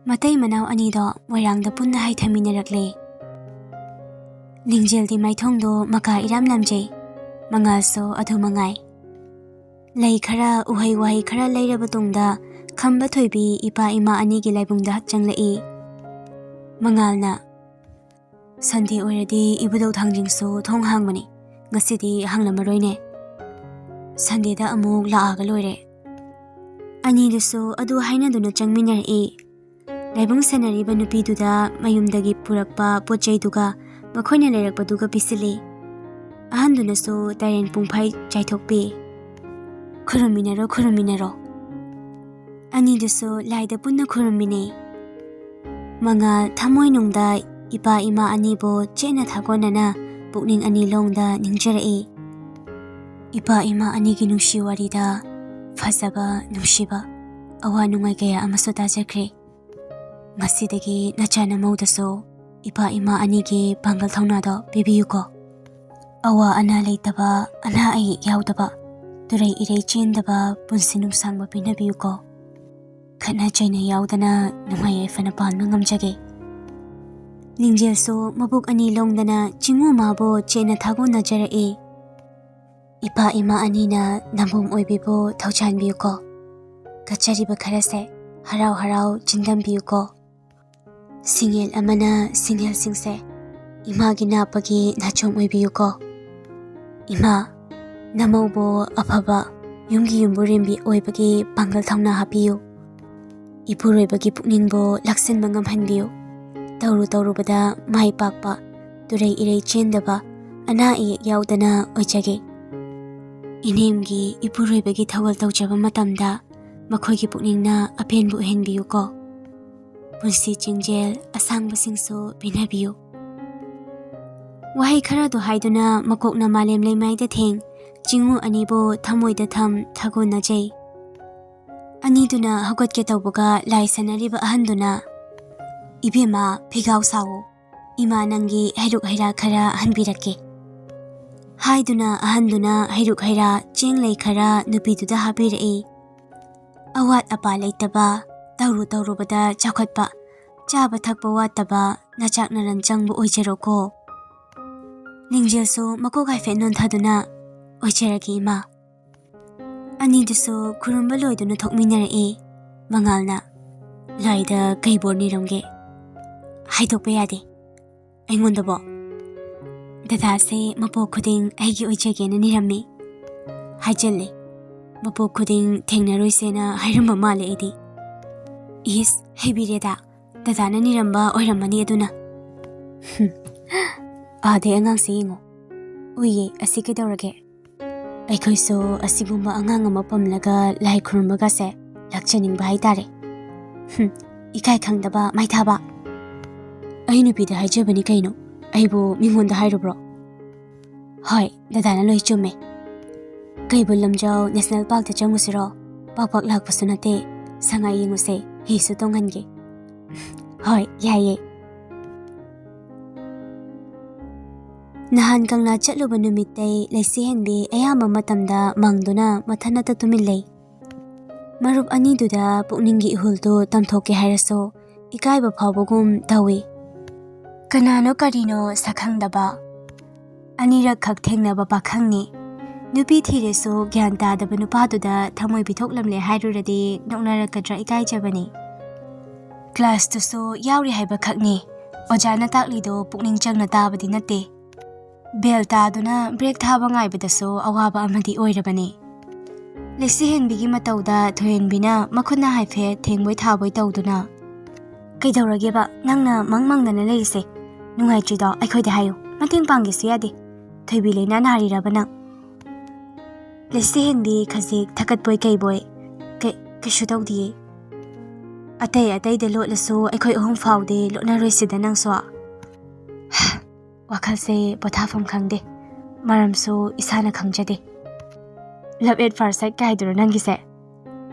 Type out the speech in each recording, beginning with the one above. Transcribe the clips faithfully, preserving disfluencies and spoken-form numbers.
ꯃꯇꯩ ꯃꯅꯥꯎ ꯑꯅꯤꯗꯣ ꯃꯣꯏꯔꯥꯡꯗ ꯄꯨꯟꯅ ꯍꯥꯏꯊꯃꯤꯟꯅꯔꯛꯂꯦ꯫ ꯂꯤꯡꯖꯦꯜꯗꯤ ꯃꯥꯏꯊꯣꯡꯗꯣ ꯃꯀꯥ ꯏꯔꯥꯝ ꯂꯥꯝꯖꯩ, ꯃꯉꯥꯜꯁꯨ ꯑꯗꯨ ꯃꯉꯥꯏ꯫ ꯂꯩ ꯈꯔ, ꯎꯍꯩ ꯋꯥꯍꯩ ꯈꯔ ꯂꯩꯔꯕ ꯇꯨꯡꯗ ꯈꯝꯕ ꯊꯣꯏꯕꯤ ꯏꯄꯥ ꯏꯃꯥ ꯑꯅꯤꯒꯤ ꯂꯥꯏꯕꯨꯡꯗ ꯆꯪꯂꯛꯏ꯫ ꯃꯉꯥꯜꯅ, "ꯁꯟꯗꯦ ꯑꯣꯏꯔꯗꯤ ꯏꯕꯨꯙꯧ ꯊꯥꯡꯖꯤꯡꯁꯨ ꯊꯣꯡ ꯍꯥꯡꯕꯅꯤ, ꯉꯁꯤꯗꯤ ꯍꯥꯡꯂꯝꯃꯔꯣꯏꯅꯦ꯫ ꯁꯟꯗꯦꯗ ꯑꯃꯨꯛ ꯂꯥꯛꯑꯒ ꯂꯣꯏꯔꯦ"꯫ ꯑꯅꯤꯗꯨꯁꯨ ꯑꯗꯨ ꯍꯥꯏꯅꯗꯨꯅ ꯆꯪꯃꯤꯟꯅꯔꯛꯏ꯫ ꯂꯥꯏꯕꯨꯡ ꯁꯦꯟꯅꯔꯤꯕ ꯅꯨꯄꯤꯗꯨꯗ ꯃꯌꯨꯝꯗꯒꯤ ꯄꯨꯔꯛꯄ ꯄꯣꯠ ꯆꯩꯗꯨꯒ ꯃꯈꯣꯏꯅ ꯂꯩꯔꯛꯄꯗꯨꯒ ꯄꯤꯁꯤꯜꯂꯤ꯫ ꯑꯍꯟꯗꯨꯅꯁꯨ ꯇꯔꯦꯟ ꯄꯨꯡꯐꯥꯏ ꯆꯥꯏꯊꯣꯛꯄꯤ꯫ "ꯈꯨꯔꯨꯝꯃꯤꯟꯅꯔꯣ, ꯈꯨꯔꯨꯝꯃꯤꯟꯅꯔꯣ"꯫ ꯑꯅꯤꯗꯨꯁꯨ ꯂꯥꯏꯗ ꯄꯨꯟꯅ ꯈꯨꯔꯨꯝꯃꯤꯟꯅꯩ꯫ ꯃꯉꯥꯜ ꯊꯃꯣꯏꯅꯨꯡꯗ ꯏꯄꯥ ꯏꯃꯥ ꯑꯅꯤꯕꯨ ꯆꯦꯠꯅ ꯊꯥꯒꯣꯟꯅꯅ ꯄꯨꯛꯅꯤꯡ ꯑꯅꯤ ꯂꯣꯡꯗ ꯅꯤꯡꯖꯔꯛꯏ꯫ ꯏꯄꯥ ꯏꯃꯥ ꯑꯅꯤꯒꯤ ꯅꯨꯡꯁꯤ ꯋꯥꯔꯤꯗ ꯐꯖꯕ, ꯅꯨꯡꯁꯤꯕ, ꯑꯋꯥ ꯅꯨꯡꯉꯥꯏ ꯀꯌꯥ ꯑꯃꯁꯨ ꯇꯥꯖꯈ꯭ꯔꯦ꯫ ꯉꯁꯤꯗꯒꯤ ꯅꯆꯥ ꯅꯃꯧꯗꯁꯨ ꯏꯄꯥ ꯏꯃꯥ ꯑꯅꯤꯒꯤ ꯄꯥꯡꯒꯜ ꯊꯧꯅꯥꯗꯣ ꯄꯤꯕꯤꯌꯨꯀꯣ꯫ ꯑꯋꯥ ꯑꯅꯥ ꯂꯩꯇꯕ, ꯑꯅꯥ ꯑꯌꯦꯛ ꯌꯥꯎꯗꯕ, ꯇꯨꯔꯩ ꯏꯔꯩ ꯆꯦꯟꯗꯕ ꯄꯨꯟꯁꯤ ꯅꯨꯡꯁꯥꯡꯕ ꯄꯤꯅꯕꯤꯌꯨꯀꯣ꯫ ꯈꯠꯅ ꯆꯩꯅ ꯌꯥꯎꯗꯅ ꯅꯨꯡꯉꯥꯏ ꯌꯥꯏꯐꯅ ꯄꯥꯟꯕ ꯉꯝꯖꯒꯦ꯫ ꯂꯤꯡꯖꯦꯜꯁꯨ ꯃꯕꯨꯛ ꯑꯅꯤ ꯂꯣꯡꯗꯅ ꯆꯤꯡꯉꯨ ꯃꯥꯕꯨ ꯆꯦꯠꯅ ꯊꯥꯒꯣꯟꯅꯖꯔꯛꯏ꯫ ꯏꯄꯥ ꯏꯃꯥ ꯑꯅꯤꯅ ꯅꯝꯕꯨꯝ ꯑꯣꯏꯕꯤꯕꯨ ꯊꯧꯖꯥꯟꯕꯤꯌꯨꯀꯣ꯫ ꯀꯠꯆꯔꯤꯕ ꯈꯔꯁꯦ ꯍꯔꯥꯎ ꯍꯔꯥꯎ ꯆꯤꯟꯗꯝꯕꯤꯌꯨꯀꯣ꯫ ꯁꯤꯡꯉꯦꯜ ꯑꯃꯅ ꯁꯤꯡꯉꯦꯜꯁꯤꯡꯁꯦ ꯏꯃꯥꯒꯤ ꯅꯥꯞꯄꯒꯤ ꯅꯥꯆꯣꯝ ꯑꯣꯏꯕꯤꯌꯨꯀꯣ꯫ ꯏꯃꯥ, ꯅꯃꯧꯕꯨ ꯑꯐꯕ ꯌꯨꯝꯒꯤ ꯌꯨꯝꯕꯨꯔꯦꯝꯕꯤ ꯑꯣꯏꯕꯒꯤ ꯄꯥꯡꯒꯜ ꯊꯧꯅꯥ ꯍꯥꯞꯄꯤꯌꯨ꯫ ꯏꯄꯨꯔꯣꯏꯕꯒꯤ ꯄꯨꯛꯅꯤꯡꯕꯨ ꯂꯥꯛꯁꯤꯟꯕ ꯉꯝꯍꯟꯕꯤꯌꯨ꯫ ꯇꯧꯔꯨ ꯇꯧꯔꯨꯕꯗ ꯃꯥꯏ ꯄꯥꯛꯄ, ꯇꯨꯔꯩ ꯏꯔꯩ ꯆꯦꯟꯗꯕ, ꯑꯅꯥ ꯑꯌꯦꯛ ꯌꯥꯎꯗꯅ ꯑꯣꯏꯖꯒꯦ꯫ ꯏꯅꯦꯝꯒꯤ ꯏꯄꯨꯔꯣꯏꯕꯒꯤ ꯊꯧꯒꯜ ꯇꯧꯖꯕ ꯃꯇꯝꯗ ꯃꯈꯣꯏꯒꯤ ꯄꯨꯛꯅꯤꯡꯅ ꯑꯄꯦꯟꯕ ꯑꯣꯏꯍꯟꯕꯤꯌꯨꯀꯣ꯫ ꯄꯨꯟꯁꯤ ꯆꯤꯡꯖꯦꯜ ꯑꯁꯥꯡꯕꯁꯤꯡꯁꯨ ꯄꯤꯅꯕꯤꯌꯨ꯫ ꯋꯥꯍꯩ ꯈꯔꯗꯨ ꯍꯥꯏꯗꯨꯅ ꯃꯀꯣꯛꯅ ꯃꯥꯂꯦꯝ ꯂꯩꯃꯥꯏꯗ ꯊꯦꯡ, ꯆꯤꯡꯉꯨ ꯑꯅꯤꯕꯨ ꯊꯃꯣꯏꯗ ꯊꯝ ꯊꯥꯒꯣꯟꯅꯖꯩ꯫ ꯑꯅꯤꯗꯨꯅ ꯍꯧꯒꯠꯀꯦ ꯇꯧꯕꯒ ꯂꯥꯏ ꯁꯥꯟꯅꯔꯤꯕ ꯑꯍꯟꯗꯨꯅ, "ꯏꯕꯦꯝꯃ, ꯐꯤꯒꯥꯎ ꯁꯥꯎ, ꯏꯃꯥ ꯅꯪꯒꯤ ꯍꯩꯔꯨꯛ ꯍꯩꯔꯥ ꯈꯔ ꯍꯟꯕꯤꯔꯛꯀꯦ" ꯍꯥꯏꯗꯨꯅ ꯑꯍꯟꯗꯨꯅ ꯍꯩꯔꯨꯛ ꯍꯩꯔꯥ ꯆꯦꯡ ꯂꯩ ꯈꯔ ꯅꯨꯄꯤꯗꯨꯗ ꯍꯥꯞꯄꯤꯔꯛꯏ꯫ ꯑꯋꯥꯠ ꯑꯄꯥ ꯂꯩꯇꯕ, ꯇꯧꯔꯨ ꯇꯧꯔꯨꯕꯗ ꯆꯥꯎꯈꯠꯄ, ꯆꯥꯕ ꯊꯛꯄ ꯋꯥꯠꯇꯕ, ꯅꯆꯥꯛ ꯅꯔꯟ ꯆꯪꯕ ꯑꯣꯏꯖꯔꯣꯀꯣ꯫ ꯂꯤꯡꯖꯦꯜꯁꯨ ꯃꯀꯣꯛ ꯍꯥꯏꯐꯦꯠ ꯅꯣꯟꯊꯗꯨꯅ ꯑꯣꯏꯖꯔꯒꯦ ꯏꯃꯥ꯫ ꯑꯅꯤꯗꯨꯁꯨ ꯈꯨꯔꯨꯝꯕ ꯂꯣꯏꯗꯨꯅ ꯊꯣꯛꯃꯤꯟꯅꯔꯛꯑꯦ꯫ ꯃꯉꯥꯜꯅ, "ꯂꯥꯏꯗ ꯀꯩ ꯕꯣꯔ ꯅꯤꯔꯝꯒꯦ?" "ꯍꯥꯏꯗꯣꯛꯄ ꯌꯥꯗꯦ꯫ ꯑꯩꯉꯣꯟꯗꯕꯣ?" "ꯗꯗꯥꯁꯦ ꯃꯄꯣꯛ ꯈꯨꯗꯤꯡ ꯑꯩꯒꯤ ꯑꯣꯏꯖꯒꯦꯅ ꯅꯤꯔꯝꯃꯤ" ꯍꯥꯏꯖꯜꯂꯦ꯫ "ꯃꯄꯣꯛ ꯈꯨꯗꯤꯡ ꯊꯦꯡꯅꯔꯣꯏꯁꯦꯅ ꯍꯥꯏꯔꯝꯕ ꯃꯥꯜꯂꯦ ꯑꯩꯗꯤ꯫" "ꯏꯁ, ꯍꯩꯕꯤꯔꯦꯗ, ꯗꯗꯥꯅ ꯅꯤꯔꯝꯕ ꯑꯣꯏꯔꯝꯃꯅꯤ ꯑꯗꯨꯅ꯫" "ꯍꯨꯝ, ꯑꯥꯗꯩ ꯑꯉꯥꯡꯁꯦ ꯌꯦꯡꯉꯣ꯫ ꯎꯏꯌꯦ, ꯑꯁꯤ ꯀꯩꯗꯧꯔꯒꯦ? ꯑꯩꯈꯣꯏꯁꯨ ꯑꯁꯤꯒꯨꯝꯕ ꯑꯉꯥꯡ ꯑꯃ ꯄꯝꯂꯒ ꯂꯥꯏ ꯈꯨꯔꯨꯝꯕꯒꯁꯦ ꯂꯥꯛꯆꯅꯤꯡꯕ ꯍꯥꯏꯇꯥꯔꯦ꯫ ꯍꯨꯝ, ꯏꯀꯥꯏ ꯈꯪꯗꯕ ꯃꯥꯏꯊꯥꯕ꯫ ꯑꯩ ꯅꯨꯄꯤꯗ ꯍꯥꯏꯖꯕꯅꯤ ꯀꯩꯅꯣ, ꯑꯩꯕꯨ ꯃꯤꯉꯣꯟꯗ ꯍꯥꯏꯔꯨꯕ꯭ꯔꯣ?" "ꯍꯣꯏ, ꯗꯗꯥꯅ ꯂꯣꯏ ꯆꯨꯝꯃꯦ꯫ ꯀꯩꯕꯨꯜ ꯂꯝꯖꯥꯎ ꯅꯦꯁꯅꯦꯜ ꯄꯥꯔꯛꯇ ꯆꯪꯉꯨꯁꯤꯔꯣ? ꯄꯥꯛ ꯄꯥꯛ ꯂꯥꯛꯄꯁꯨ ꯅꯠꯇꯦ꯫ ꯁꯉꯥꯏ ꯌꯦꯡꯉꯨꯁꯦ, ꯍꯤꯁꯨ ꯇꯣꯡꯍꯟꯒꯦ꯫" "ꯍꯣꯏ, ꯌꯥꯏꯌꯦ꯫" ꯅꯍꯥꯟ ꯀꯪꯂꯥ ꯆꯠꯂꯨꯕ ꯅꯨꯃꯤꯠꯇꯩ ꯂꯩꯁꯤꯍꯦꯟꯕꯤ ꯑꯌꯥꯝꯕ ꯃꯇꯝꯗ ꯃꯪꯗꯨꯅ ꯃꯊꯟꯅꯇ ꯇꯨꯃꯤꯟ ꯂꯩ꯫ ꯃꯔꯨꯞ ꯑꯅꯤꯗꯨꯗ ꯄꯨꯛꯅꯤꯡꯒꯤ ꯏꯍꯨꯜꯗꯨ ꯇꯝꯊꯣꯛꯀꯦ ꯍꯥꯏꯔꯁꯨ ꯏꯀꯥꯏꯕ ꯐꯥꯎꯕꯒꯨꯝ ꯇꯧꯏ꯫ ꯀꯅꯥꯅꯣ ꯀꯔꯤꯅꯣ ꯁꯛꯈꯪꯗꯕ, ꯑꯅꯤꯔꯛꯈꯛ ꯊꯦꯡꯅꯕ ꯄꯥꯈꯪꯅꯤ꯫ ꯅꯨꯄꯤ ꯊꯤꯔꯁꯨ ꯒ꯭ꯌꯥꯟ ꯇꯥꯗꯕ ꯅꯨꯄꯥꯗꯨꯗ ꯊꯃꯣꯏ ꯄꯤꯊꯣꯛꯂꯝꯂꯦ ꯍꯥꯏꯔꯨꯔꯗꯤ ꯅꯣꯛꯅꯔꯛꯀꯗ꯭ꯔꯥ ꯏꯀꯥꯏꯖꯕꯅꯤ꯫ ꯀ꯭ꯂꯥꯁꯇꯨꯁꯨ ꯌꯥꯎꯔꯤ ꯍꯥꯏꯕꯈꯛꯅꯤ꯫ ꯑꯣꯖꯥꯅ ꯇꯥꯛꯂꯤꯗꯣ ꯄꯨꯛꯅꯤꯡ ꯆꯪꯅ ꯇꯥꯕꯗꯤ ꯅꯠꯇꯦ꯫ ꯕꯦꯜ ꯇꯥꯗꯨꯅ ꯕ꯭ꯔꯦꯛ ꯊꯥꯕ ꯉꯥꯏꯕꯗꯁꯨ ꯑꯋꯥꯕ ꯑꯃꯗꯤ ꯑꯣꯏꯔꯕꯅꯤ꯫ ꯂꯩꯁꯤꯍꯦꯟꯕꯤꯒꯤ ꯃꯇꯧꯗ ꯊꯣꯏꯍꯦꯟꯕꯤꯅ ꯃꯈꯨꯠꯅ ꯍꯥꯏꯐꯦꯠ ꯊꯦꯡꯕꯣꯏ ꯊꯥꯕꯣꯏ ꯇꯧꯗꯨꯅ, "ꯀꯩꯗꯧꯔꯒꯦꯕ ꯅꯪꯅ ꯃꯪ ꯃꯪꯗꯅ ꯂꯩꯔꯤꯁꯦ? ꯅꯨꯡꯉꯥꯏꯇ꯭ꯔꯤꯗꯣ ꯑꯩꯈꯣꯏꯗ ꯍꯥꯏꯌꯨ, ꯃꯇꯦꯡ ꯄꯥꯡꯒꯦꯁꯨ ꯌꯥꯗꯦ꯫ ꯊꯣꯏꯕꯤ ꯂꯩꯅꯥ ꯅꯥꯔꯤꯔꯕ ꯅꯪ?" ꯂꯩꯁꯤꯍꯦꯟꯕꯤ ꯈꯖꯤꯛ ꯊꯀꯠꯄꯣꯏ ꯀꯩꯕꯣꯏ, "ꯀꯩ-, ꯀꯩꯁꯨ ꯇꯧꯗꯤꯌꯦ꯫ ꯑꯇꯩ ꯑꯇꯩꯗ ꯂꯣꯠꯂꯁꯨ ꯑꯩꯈꯣꯏ ꯑꯍꯨꯝ ꯐꯥꯎꯗꯤ ꯂꯣꯠꯅꯔꯣꯏꯁꯤꯗ ꯅꯪꯁꯨ꯫" ꯋꯥꯈꯜꯁꯦ ꯄꯣꯊꯥꯐꯝ ꯈꯪꯗꯦ, ꯃꯔꯝꯁꯨ ꯏꯁꯥꯅ ꯈꯪꯖꯗꯦ꯫ Love at first sight ꯀꯥꯏꯗꯨꯔꯣ ꯅꯪꯒꯤꯁꯦ?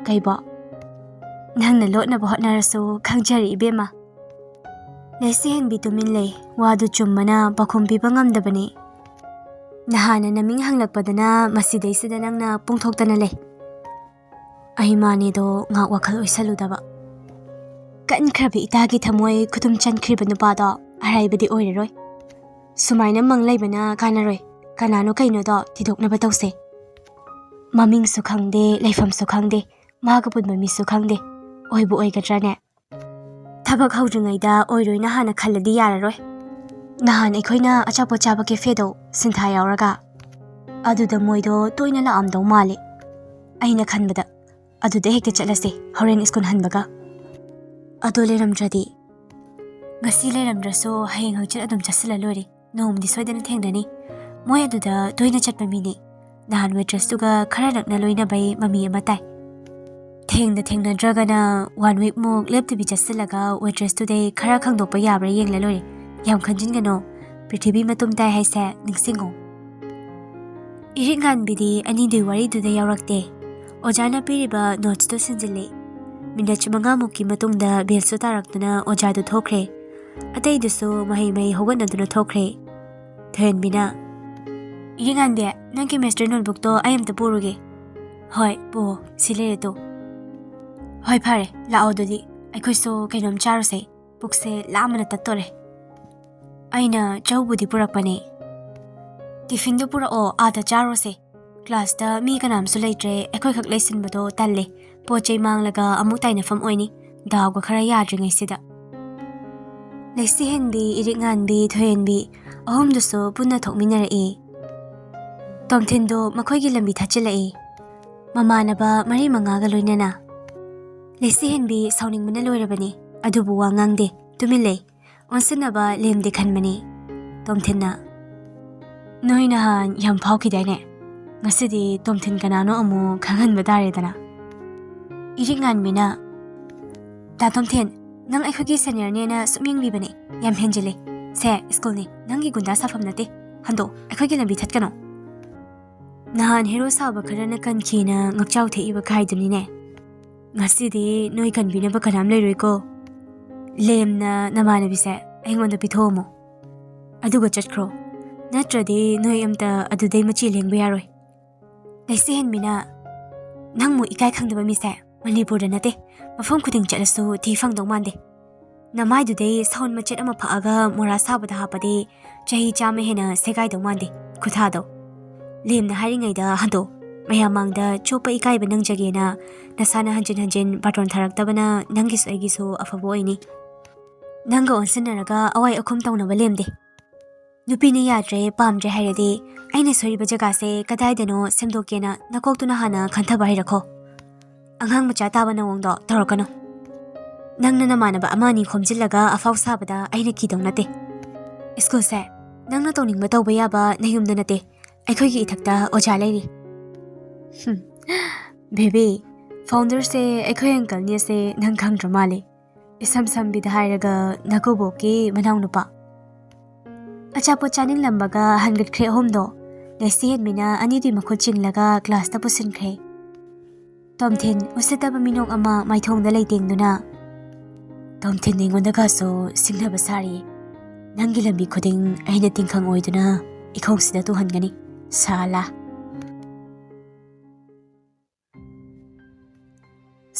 ꯀꯩꯕꯣ? ꯅꯪꯅ ꯂꯣꯠꯅꯕ ꯍꯣꯠꯅꯔꯁꯨ ꯈꯪꯖꯔꯦ ꯏꯕꯦꯝꯃ꯫ ꯂꯩꯁꯤꯍꯦꯟꯕꯤ ꯇꯨꯃꯤꯟ ꯂꯩ꯫ ꯋꯥꯗꯨ ꯆꯨꯝꯕꯅ ꯄꯥꯎꯈꯨꯝ ꯄꯤꯕ ꯉꯝꯗꯕꯅꯤ꯫ ꯅꯍꯥꯟꯅ ꯅꯃꯤꯡ ꯍꯪꯂꯛꯄꯗꯅ ꯃꯁꯤꯗꯩꯁꯤꯗ ꯅꯪꯅ ꯄꯣꯡꯊꯣꯛꯇꯅ ꯂꯩ꯫ ꯑꯩ ꯃꯥꯅꯦꯗꯣ ꯉꯥꯛ ꯋꯥꯈꯜ ꯑꯣꯏꯁꯜꯂꯨꯗꯕ꯫ ꯀꯟꯈ꯭ꯔꯕ ꯏꯇꯥꯒꯤ ꯊꯃꯣꯏ ꯈꯨꯗꯨꯝ ꯆꯟꯈ꯭ꯔꯤꯕ ꯅꯨꯄꯥꯗꯣ ꯑꯔꯥꯏꯕꯗꯤ ꯑꯣꯏꯔꯔꯣꯏ꯫ ꯁꯨꯃꯥꯏꯅ ꯃꯪ ꯂꯩꯕꯅ ꯀꯥꯟꯅꯔꯣꯏ꯫ ꯀꯅꯥꯅꯣ ꯀꯩꯅꯣꯗꯣ ꯊꯤꯗꯣꯛꯅꯕ ꯇꯧꯁꯦ꯫ ꯃꯃꯤꯡꯁꯨ ꯈꯪꯗꯦ, ꯂꯩꯐꯝꯁꯨ ꯈꯪꯗꯦ, ꯃꯥꯒ ꯄꯨꯟꯕ ꯃꯤꯁꯨ ꯈꯪꯗꯦ꯫ ꯑꯣꯏꯕꯨ ꯑꯣꯏꯒꯗ꯭ꯔꯥꯅꯦ? ꯊꯕꯛ ꯍꯧꯗ꯭ꯔꯤꯉꯩꯗ ꯑꯣꯏꯔꯣꯏꯅ ꯍꯥꯟꯅ ꯈꯜꯂꯗꯤ ꯌꯥꯔꯔꯣꯏ꯫ ꯅꯍꯥꯟ ꯑꯩꯈꯣꯏꯅ ꯑꯆꯥꯄꯣꯠ ꯆꯥꯕ ꯀꯦꯐꯦꯗꯣ, ꯁꯤꯟꯊꯥ ꯌꯥꯎꯔꯒ, ꯑꯗꯨꯗ ꯃꯣꯏꯗꯣ ꯇꯣꯏꯅ ꯂꯥꯛꯑꯝꯗꯧ ꯃꯥꯜꯂꯦ꯫ ꯑꯩꯅ ꯈꯟꯕꯗ ꯑꯗꯨꯗ ꯍꯦꯛꯇ ꯆꯠꯂꯁꯦ, ꯍꯣꯔꯦꯟ ꯁ꯭ꯀꯨꯜ ꯍꯟꯕꯒ꯫ ꯑꯗꯣ ꯂꯩꯔꯝꯗ꯭ꯔꯗꯤ? ꯉꯁꯤ ꯂꯩꯔꯝꯗ꯭ꯔꯁꯨ ꯍꯌꯦꯡ ꯍꯪꯆꯤꯠ ꯑꯗꯨꯝ ꯆꯠꯁꯤꯜꯂ ꯂꯣꯏꯔꯦ꯫ ꯅꯣꯡꯃꯗꯤ ꯁꯣꯏꯗꯅ ꯊꯦꯡꯅꯅꯤ꯫ ꯃꯣꯏ ꯑꯗꯨꯗ ꯇꯣꯏꯅ ꯆꯠꯄ ꯃꯤꯅꯤ꯫ ꯅꯍꯥꯟ ꯋꯦꯇ꯭ꯔꯦꯁꯇꯨꯒ ꯈꯔ ꯅꯛꯅ ꯂꯣꯏꯅꯕꯩ ꯃꯃꯤ ꯑꯃ ꯇꯥꯏ꯫ ꯊꯦꯡꯗ ꯊꯦꯡꯅꯗ꯭ꯔꯒꯅ ꯋꯥꯟ ꯋꯤꯛꯃꯨꯛ ꯂꯦꯞꯇꯕꯤ ꯆꯠꯁꯤꯜꯂꯒ ꯋꯦꯇ꯭ꯔꯦꯁꯇꯨꯗꯩ ꯈꯔ ꯈꯪꯗꯣꯛꯄ ꯌꯥꯕ꯭ꯔꯥ ꯌꯦꯡꯂ ꯂꯣꯏꯔꯦ꯫ ꯌꯥꯝ ꯈꯟꯖꯤꯟꯒꯅꯣ, ꯄ꯭ꯔꯤꯊꯤꯕꯤ ꯃꯇꯨꯝ ꯇꯥꯏ ꯍꯥꯏꯁꯦ ꯅꯤꯡꯁꯤꯡꯉꯣ꯫ ꯏꯔꯤꯛ ꯉꯥꯟꯕꯤꯗꯤ ꯑꯅꯤꯗꯨꯒꯤ ꯋꯥꯔꯤꯗꯨꯗ ꯌꯥꯎꯔꯛꯇꯦ꯫ ꯑꯣꯖꯥꯅ ꯄꯤꯔꯤꯕ ꯅꯣꯠꯁꯇꯨ ꯁꯤꯟꯖꯤꯜꯂꯤ꯫ ꯃꯤꯅꯠ ꯃꯉꯥꯃꯨꯛꯀꯤ ꯃꯇꯨꯡꯗ ꯕꯦꯜꯁꯨ ꯇꯥꯔꯛꯇꯨꯅ ꯑꯣꯖꯥꯗꯨ ꯊꯣꯛꯈ꯭ꯔꯦ꯫ ꯑꯇꯩꯗꯨꯁꯨ ꯃꯍꯩ ꯃꯍꯩ ꯍꯧꯒꯠꯅꯗꯨꯅ ꯊꯣꯛꯈ꯭ꯔꯦ꯫ ꯊꯣꯏꯍꯟꯕꯤꯅ, "ꯏꯔꯤꯛ ꯉꯥꯟꯕꯤ, ꯅꯪꯒꯤ ꯃꯦꯁꯇꯔ ꯅꯣꯠꯕꯨꯛꯇꯣ ꯑꯩ ꯑꯝꯇ ꯄꯨꯔꯨꯒꯦ꯫" "ꯍꯣꯏ, ꯄꯨꯑꯣ, ꯁꯤ ꯂꯩꯔꯦ ꯇꯨ꯫" "ꯍꯣꯏ, ꯐꯔꯦ, ꯂꯥꯛꯑꯣ ꯑꯗꯨꯗꯤ, ꯑꯩꯈꯣꯏꯁꯨ ꯀꯩꯅꯣꯝ ꯆꯥꯔꯨꯁꯦ, ꯄꯨꯛꯁꯦ ꯂꯥꯝꯕꯅ ꯇꯠꯇꯣꯔꯦ꯫" ꯑꯩꯅ ꯆꯧꯕꯨꯗꯤ ꯄꯨꯔꯛꯄꯅꯦ꯫ "ꯇꯤꯐꯤꯟꯗꯣ ꯄꯨꯔꯛꯑꯣ, ꯑꯥꯗ ꯆꯥꯔꯨꯁꯦ꯫ ꯀ꯭ꯂꯥꯁꯇ ꯃꯤ ꯀꯅꯥꯝꯁꯨ ꯂꯩꯇ꯭ꯔꯦ, ꯑꯩꯈꯣꯏꯈꯛ ꯂꯩꯁꯤꯟꯕꯗꯣ ꯇꯜꯂꯦ꯫ ꯄꯣꯠ ꯆꯩ ꯃꯥꯡꯂꯒ ꯑꯃꯨꯛ ꯇꯥꯏꯅꯐꯝ ꯑꯣꯏꯅꯤ꯫ ꯗꯥꯎꯒ ꯈꯔ ꯌꯥꯗ꯭ꯔꯤꯉꯩꯁꯤꯗ꯫" ꯂꯩꯁꯤꯍꯦꯟꯕꯤ, ꯏꯔꯤꯛ ꯉꯥꯟꯕꯤ, ꯊꯣꯏꯍꯦꯟꯕꯤ ꯑꯍꯨꯝꯗꯨꯁꯨ ꯄꯨꯟꯅ ꯊꯣꯛꯃꯤꯟꯅꯔꯛꯏ꯫ ꯇꯣꯝꯊꯤꯟꯗꯣ ꯃꯈꯣꯏꯒꯤ ꯂꯝꯕꯤ ꯊꯠꯆꯤꯜꯂꯛꯏ꯫ ꯃꯃꯥꯟꯅꯕ ꯃꯔꯤ ꯃꯉꯥꯒ ꯂꯣꯏꯅꯅ꯫ ꯂꯩꯁꯤꯍꯦꯟꯕꯤ ꯁꯥꯎꯅꯤꯡꯕꯅ ꯂꯣꯏꯔꯕꯅꯤ, ꯑꯗꯨꯕꯨ ꯋꯥ ꯉꯥꯡꯗꯦ, ꯇꯨꯃꯤꯟ ꯂꯩ꯫ ꯑꯣꯟꯁꯤꯟꯅꯕ ꯂꯦꯝꯗꯦ ꯈꯟꯕꯅꯤ꯫ ꯇꯣꯝꯊꯤꯟꯅ, "ꯅꯣꯏ ꯅꯍꯥꯟ ꯌꯥꯝ ꯐꯥꯎꯈꯤꯗꯥꯏꯅꯦ? ꯉꯁꯤꯗꯤ ꯇꯣꯝꯊꯤꯟ ꯀꯅꯥꯅꯣ ꯑꯃꯨꯛ ꯈꯪꯍꯟꯕ ꯇꯥꯔꯦꯗꯅ꯫" ꯏꯔꯤꯛ ꯉꯥꯟꯕꯤꯅ, "ꯗꯥ ꯇꯣꯝꯊꯤꯟ, ꯅꯪ ꯑꯩꯈꯣꯏꯒꯤ ꯁꯦꯅꯤꯌꯔꯅꯦꯅ ꯁꯨꯝ ꯌꯦꯡꯕꯤꯕꯅꯦ꯫ ꯌꯥꯝ ꯍꯦꯟꯖꯤꯜꯂꯦ꯫ ꯁꯦ, ꯁ꯭ꯀꯨꯜꯅꯤ, ꯅꯪꯒꯤ ꯒꯨꯟꯗꯥ ꯁꯥꯐꯝ ꯅꯠꯇꯦ꯫ ꯍꯟꯗꯣꯛ, ꯑꯩꯈꯣꯏꯒꯤ ꯂꯝꯕꯤ ꯊꯠꯀꯅꯣ꯫" ꯅꯍꯥꯟ ꯍꯦꯔꯣ ꯁꯥꯕ ꯈꯔꯅ ꯀꯟꯈꯤꯅ ꯉꯛꯆꯥꯎ ꯊꯦꯛꯏꯕ ꯈꯥꯏꯗꯨꯅꯤꯅꯦ꯫ ꯉꯁꯤꯗꯤ ꯅꯣꯏ ꯀꯟꯕꯤꯅꯕ ꯀꯅꯥꯝ ꯂꯩꯔꯣꯏꯀꯣ꯫ ꯂꯦꯝꯅ ꯅꯃꯥꯟꯅꯕꯤꯁꯦ ꯑꯩꯉꯣꯟꯗ ꯄꯤꯊꯣꯛꯑꯝꯃꯣ꯫ ꯑꯗꯨꯒ ꯆꯠꯈ꯭ꯔꯣ꯫ ꯅꯠꯇ꯭ꯔꯗꯤ ꯅꯣꯏ ꯑꯝꯇ ꯑꯗꯨꯗꯩ ꯃꯆꯤ ꯂꯦꯡꯕ ꯌꯥꯔꯣꯏ꯫ ꯂꯩꯁꯤꯍꯦꯟꯕꯤꯅ, "ꯅꯪꯃꯨꯛ ꯏꯀꯥꯏ ꯈꯪꯗꯕ ꯃꯤꯁꯦ ꯃꯅꯤꯄꯨꯔꯗ ꯅꯠꯇꯦ, ꯃꯐꯝ ꯈꯨꯗꯤꯡ ꯆꯠꯂꯁꯨ ꯊꯤ ꯐꯪꯗꯧ ꯃꯥꯟꯗꯦ꯫ ꯅꯃꯥꯏꯗꯨꯗꯩ ꯁꯎꯟ ꯃꯆꯦꯠ ꯑꯃ ꯐꯛꯑꯒ ꯃꯣꯔꯥ ꯁꯥꯕꯗ ꯍꯥꯞꯄꯗꯤ ꯆꯍꯤ ꯆꯥꯝꯃ ꯍꯦꯟꯅ ꯁꯦꯒꯥꯏꯗꯧ ꯃꯥꯟꯗꯦ ꯈꯨꯊꯥꯗꯣ꯫ ꯂꯦꯝꯅ ꯍꯥꯏꯔꯤꯉꯩꯗ ꯍꯟꯗꯣꯛ꯫ ꯃꯌꯥꯝ ꯃꯥꯡꯗ ꯆꯣꯞꯄ ꯏꯀꯥꯏꯕ ꯅꯪꯖꯒꯦꯅ ꯅꯁꯥꯅ ꯍꯟꯖꯤꯟ ꯍꯟꯖꯤꯟ ꯕꯥꯔꯇꯣꯟ ꯊꯥꯔꯛꯇꯕꯅ ꯅꯪꯒꯤꯁꯨ ꯑꯩꯒꯤꯁꯨ ꯑꯐꯕ ꯑꯣꯏꯅꯤ꯫ ꯅꯪꯒ ꯑꯣꯟꯁꯤꯟꯅꯔꯒ ꯑꯋꯥꯏ ꯑꯈꯨꯝ ꯇꯧꯅꯕ ꯂꯦꯝꯗꯦ꯫ ꯅꯨꯄꯤꯅ ꯌꯥꯗ꯭ꯔꯦ, ꯄꯥꯝꯗ꯭ꯔꯦ ꯍꯥꯏꯔꯗꯤ ꯑꯩꯅ ꯁꯣꯏꯔꯤꯕ ꯖꯒꯥꯁꯦ ꯀꯗꯥꯏꯗꯅꯣ ꯁꯦꯝꯗꯣꯛꯀꯦꯅ ꯅꯀꯣꯛꯇꯨꯅ ꯍꯥꯟꯅ ꯈꯟꯊꯕ ꯍꯩꯔꯛꯈꯣ꯫ ꯑꯉꯥꯡ ꯃꯆꯥ ꯇꯥꯕ ꯅꯑꯣꯡꯗꯣ ꯇꯧꯔꯛꯀꯅꯨ꯫ ꯅꯪꯅ ꯅꯃꯥꯟꯅꯕ ꯑꯃ ꯑꯅꯤ ꯈꯣꯝꯖꯤꯜꯂꯒ ꯑꯐꯥꯎ ꯁꯥꯕꯗ ꯑꯩꯅ ꯀꯤꯗꯧ ꯅꯠꯇꯦ꯫ ꯁ꯭ꯀꯨꯜꯁꯦ ꯅꯪꯅ ꯇꯧꯅꯤꯡꯕ ꯇꯧꯕ ꯌꯥꯕ ꯅꯌꯨꯝꯗ ꯅꯠꯇꯦ, ꯑꯩꯈꯣꯏꯒꯤ ꯏꯊꯛꯇ ꯑꯣꯖꯥ ꯂꯩꯔꯤ꯫ ꯍꯨꯝ, ꯕꯦꯕꯤ, ꯐꯥꯎꯟꯗꯔꯁꯦ ꯑꯩꯈꯣꯏ ꯑꯪꯀꯜꯅꯦꯁꯦ ꯅꯪ ꯈꯪꯗ꯭ꯔ ꯃꯥꯜꯂꯦ꯫ ꯏꯁꯝ ꯁꯝꯕꯤꯗ ꯍꯥꯏꯔꯒ ꯅꯀꯨꯕꯣꯛꯀꯤ ꯃꯅꯥꯎꯅꯨꯄꯥ꯫ ꯑꯆꯥꯄꯣꯠ ꯆꯥꯅꯤꯡꯂꯝꯕꯒ ꯍꯟꯒꯠꯈ꯭ꯔꯦ ꯑꯍꯨꯝꯗꯣ꯫ ꯂꯩꯁꯤ ꯍꯦꯟꯕꯤꯅ ꯑꯅꯤꯗꯨꯒꯤ ꯃꯈꯨꯠ ꯆꯤꯡꯂꯒ ꯀ꯭ꯂꯥꯁꯇ ꯄꯨꯁꯤꯟꯈ꯭ꯔꯦ꯫ ꯇꯣꯝꯊꯤꯟ ꯎꯁꯤꯠꯇꯕ ꯃꯤꯅꯣꯛ ꯑꯃ ꯃꯥꯏꯊꯣꯡꯗ ꯂꯩꯇꯦꯡꯗꯨꯅ, "ꯇꯣꯝꯊꯤꯟ ꯑꯩꯉꯣꯟꯗꯒꯁꯨ ꯁꯤꯡꯅꯕ ꯁꯥꯔꯤ꯫ ꯅꯪꯒꯤ ꯂꯝꯕꯤ ꯈꯨꯗꯤꯡ ꯑꯩꯅ ꯇꯤꯡꯈꯪ ꯑꯣꯏꯗꯨꯅ ꯏꯈꯣꯡꯁꯤꯗ ꯇꯨꯍꯟꯒꯅꯤ, ꯁꯥꯂꯥ!"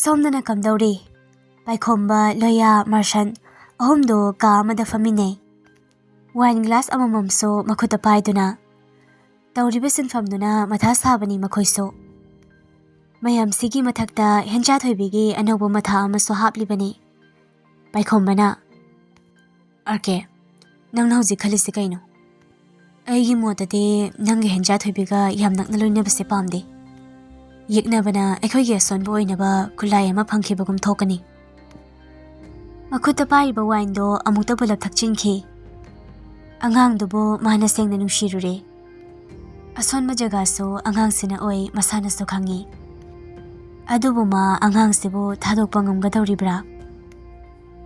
ꯁꯣꯝꯗꯅ ꯀꯝꯗꯧꯔꯤ? ꯄꯥꯏꯈꯣꯝꯕ, ꯂꯣꯌꯥ, ꯃꯔꯁꯟ ꯑꯍꯨꯝꯗꯣ ꯀꯥ ꯑꯃꯗ ꯐꯝꯃꯤꯟꯅꯩ꯫ ꯋꯥꯏꯟ ꯒ꯭ꯂꯥꯁ ꯑꯃꯃꯝꯁꯨ ꯃꯈꯨꯠꯇ ꯄꯥꯏꯗꯨꯅ ꯇꯧꯔꯤꯕ ꯁꯤꯟꯐꯝꯗꯨꯅ ꯃꯊꯥ ꯁꯥꯕꯅꯤ ꯃꯈꯣꯏꯁꯨ꯫ ꯃꯌꯥꯝꯁꯤꯒꯤ ꯃꯊꯛꯇ ꯍꯦꯟꯖꯥ ꯊꯣꯏꯕꯤꯒꯤ ꯑꯅꯧꯕ ꯃꯊꯥ ꯑꯃꯁꯨ ꯍꯥꯞꯂꯤꯕꯅꯤ꯫ ꯄꯥꯏꯈꯣꯝꯕꯅ, "ꯑꯥꯔ ꯀꯦ, ꯅꯪꯅ ꯍꯧꯖꯤꯛ ꯈꯜꯂꯤꯁꯤ ꯀꯩꯅꯣ?" "ꯑꯩꯒꯤ ꯃꯣꯠꯇꯗꯤ ꯅꯪꯒꯤ ꯍꯦꯟꯖꯥ ꯊꯣꯏꯕꯤꯒ ꯌꯥꯝ ꯅꯛꯅ ꯂꯣꯏꯅꯕꯁꯦ ꯄꯥꯝꯗꯦ꯫ ꯌꯦꯛꯅꯕꯅ ꯑꯩꯈꯣꯏꯒꯤ ꯑꯁꯣꯟꯕ ꯑꯣꯏꯅꯕ ꯈꯨꯠꯂꯥꯏ ꯑꯃ ꯐꯪꯈꯤꯕꯒꯨꯝ ꯊꯣꯛꯀꯅꯤ꯫" ꯃꯈꯨꯠꯇ ꯄꯥꯏꯔꯤꯕ ꯋꯥꯏꯟꯗꯣ ꯑꯃꯨꯛꯇ ꯄꯨꯂꯞ ꯊꯛꯆꯤꯟꯈꯤ꯫ ꯑꯉꯥꯡꯗꯨꯕꯨ ꯃꯥꯅ ꯁꯦꯡꯅ ꯅꯨꯡꯁꯤꯔꯨꯔꯦ꯫ ꯑꯁꯣꯟꯕ ꯖꯒꯥꯁꯨ ꯑꯉꯥꯡꯁꯤꯅ ꯑꯣꯏ ꯃꯁꯥꯅꯁꯨ ꯈꯪꯉꯤ꯫ ꯑꯗꯨꯕꯨ ꯃꯥ ꯑꯉꯥꯡꯁꯤꯕꯨ ꯊꯥꯗꯣꯛꯄ ꯉꯝꯒꯗꯧꯔꯤꯕ꯭ꯔꯥ?